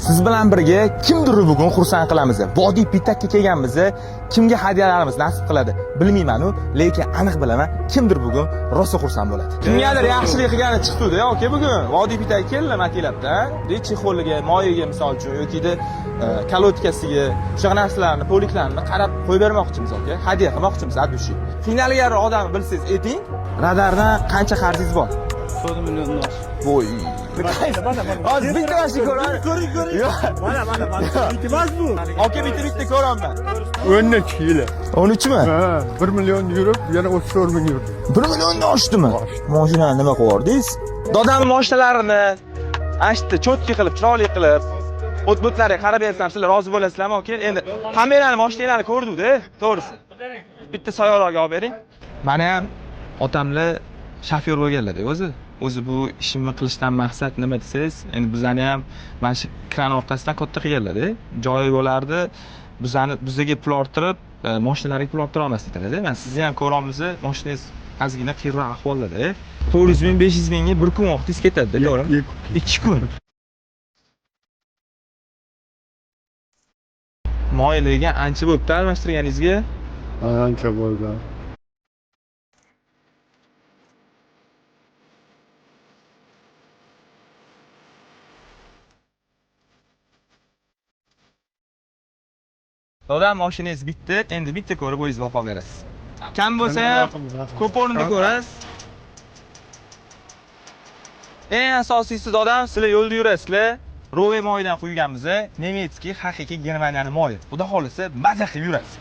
Siz bilan birga kimdir bugun xursand qilamiz. Vodiy Pitakka kelganmiz. Kimga hadyalarimiz nasib qiladi bilmayman-u, lekin aniq bilaman, kimdir bugun rosa xursand bo'ladi. Kimgadir yaxshilik qilgani chiqdi-da, aka bugun Vodiy Pitakka keldi matilabda, de chexoliga, moyiga misol uchun yoki kalotkasiga, shunaqa narsalarni, poliklarni qarab qo'yib bermoqchimiz aka. Hadya qilmoqchimiz от души. Qiynalgan odamni bilsangiz ayting, radardan qancha qarzingiz bor? 4 milliondan oshib. Voy. Hozir bitta mashina ko'raman. Ko'ring, ko'ring. Yo'q. Mana, mana, mana. Emas bu. Aka bitta ko'raman. 13 yili. 13 mi? Ha, 1 million yurib, yana 34 ming yurdim. 1 milliondan oshdimi? Mashinani nima qilib yubordingiz? Dodamning mashinalarini ana shu yerda cho'tki qilib, chiroyli qilib, o't-bo'tlarga qarab bersam, sizlar rozi bo'lasizlarmi aka? Endi hammanglarni mashinanglarni ko'rdik-da, to'g'risi. Bitta soyaroqga olib bering. Mani ham otamlar shofyor bo'lganlar-da o'zi. O'zi bu ishimni qilishdan maqsad nima desangiz, endi bizani ham mana shu kran orqasidan katta qilganlar-da. Joyi bo'lardi. Bizani bizaga pul orttirib, mashinalarga pul orttira olmasdik edilar-da. Mana sizni ham ko'ramiz, mashinangiz ozgina qiyinroq ahvolda-da. 400 ming, 500 mingga bir kun vaqtingiz ketadi, to'g'rimi? 2 kun. Moyliga ancha bo'pti almashtirganingizga. Ancha bo'ldi. Dodam mashinangiz bitta, endi bitta ko'rib o'zingiz baho berasiz. Kam bo'lsa ham ko'p o'rinda ko'rasiz. Eng asosiysi dodam, sizlar yo'lda yurasizlar. Rove moyidan quyganmiz, немецкий haqiqiy Germaniyani moyi. Xudo xolisa maza qilib yurasiz.